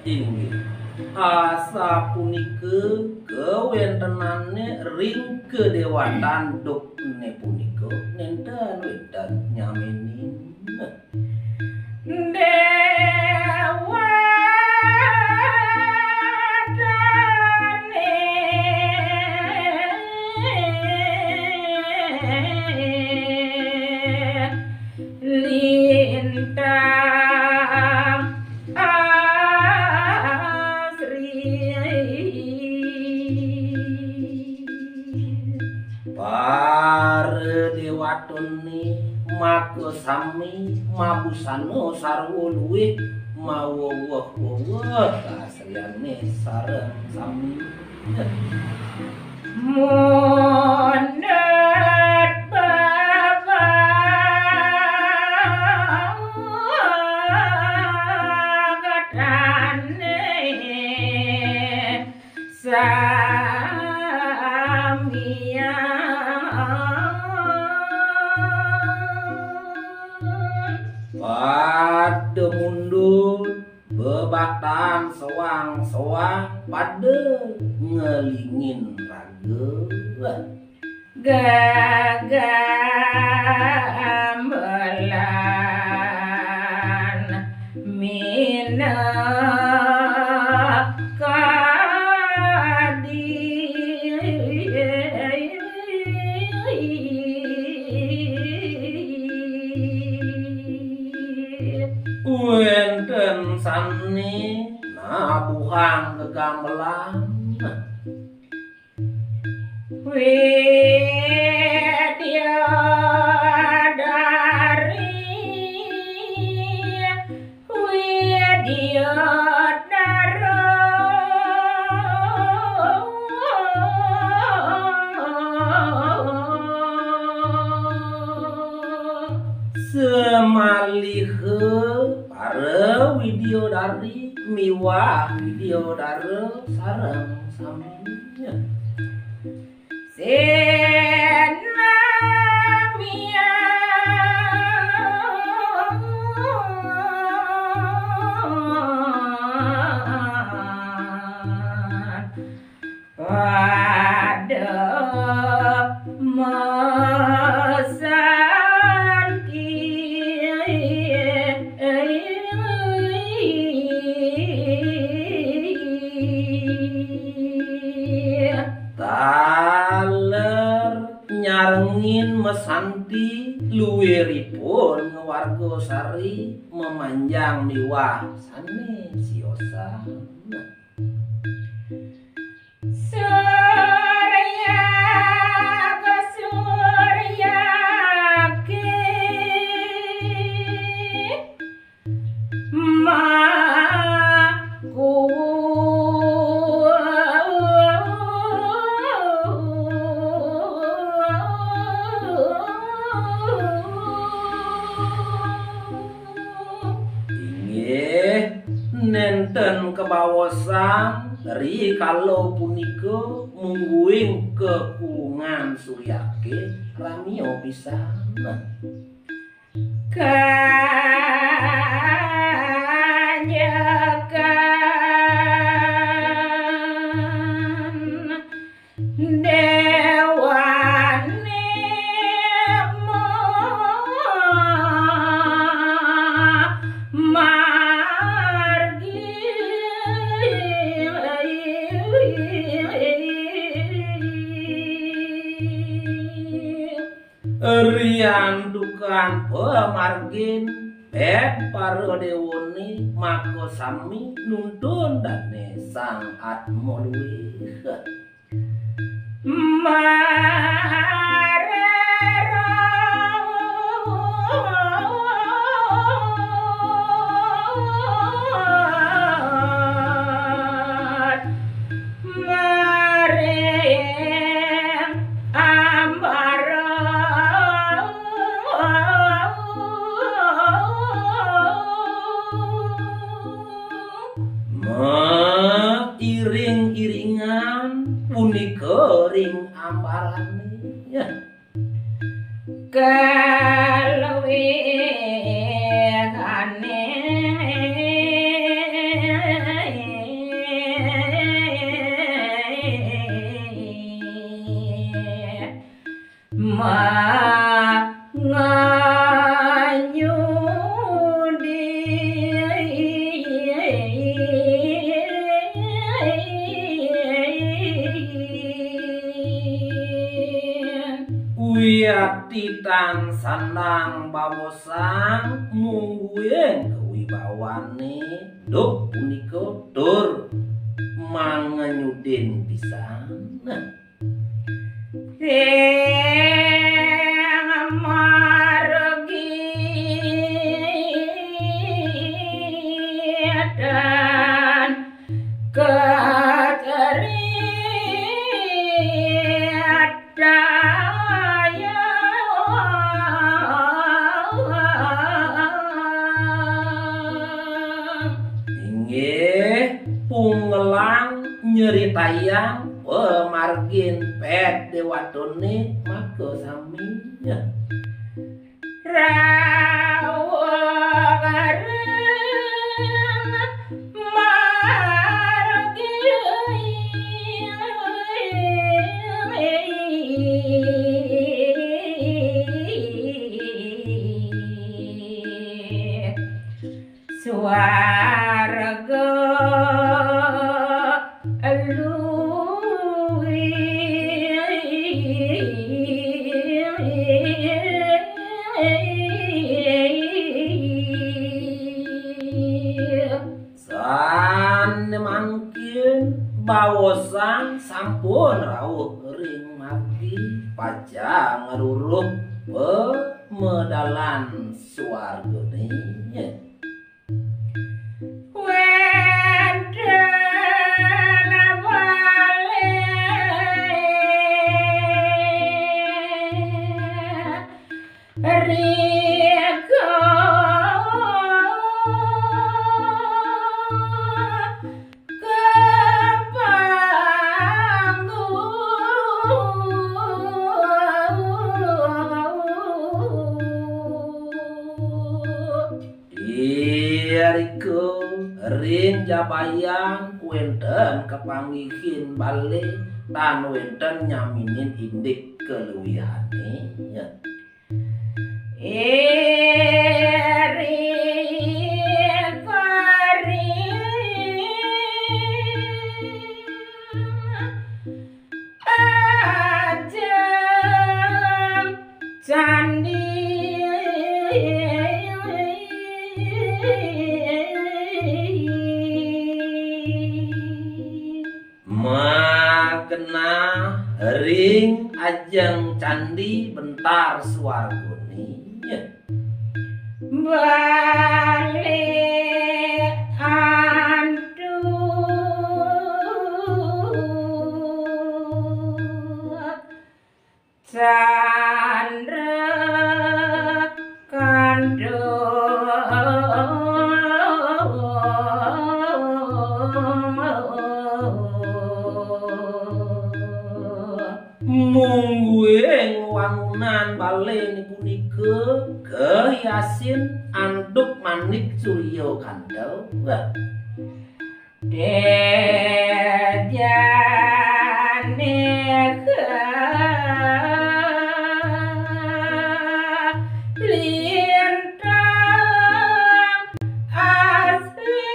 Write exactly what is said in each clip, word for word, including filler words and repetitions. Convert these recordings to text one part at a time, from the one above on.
Inggih, asapunika kawéntenané ring kadéwatan dukné punika nénten wénten nyaminin. Para déwatané makasami mabusana sarwa luih mawéwéh-wéwéh kasriyané sareng sami. Pada mundut, bebatan soang-soang, pada ngelingin raga. Wénten sané nabuhang gegamelan. Semaliha para widyadari miwah widyadara sareng sami. Pada masanti. Taler nyarengin masanti luiripun ngawarga sari mamanjang miwah sané siosan. Inggih, nénten kabaosang rikala punika mungguing kakulungan suryakeh ramia pisan. Riantukan pamargin, pét para déwané makasami nuntun dané Sang Atma Luih. Marero. Tan sandang baosang mungguing kawibawané duk punika tur mangenyudin pisan. Nah. Sing margi dan kacerian. Inggih, Punggelang nyeritayang pamargin pét déwatané maka sami. Rawuh ring margi. Swarga luwih. Sané mangkin baosang sampun rauh ring margi, pacang ngruruh pamedalan swargané. Wénten bale rika kapanggu. Irika ring Jabayan wénten kapanggihin bale tan wénten nyaminin indik kaluihané. Ring paring ajeng candi. Magenah ring ajeng candi bentar swargané. Bale antuk Candra Kandung. Mungguing wangunan balené punika kahiasin antuk manik surya kandel. Wah. Déjané kalintang asri.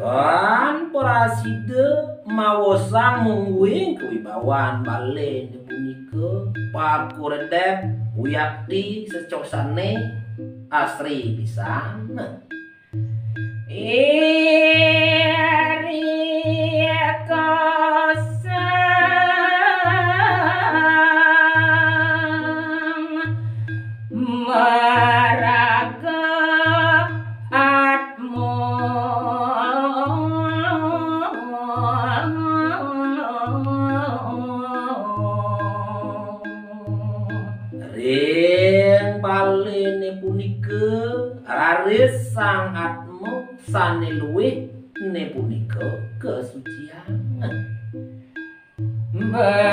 Tan prasida maosang mungguing kawibawan balené punika, pakuredep wiakti secosané asri pisan. Iri kosang maraga atma. Ring balené punika raris Sang Atma sané luih né punika kasucian. Batarané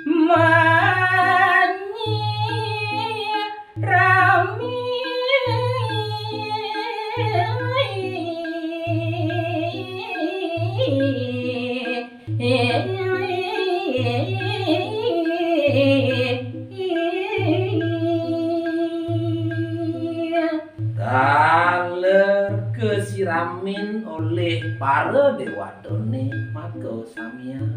manyirami. Taler kasiramin olih para déwatané maka samian.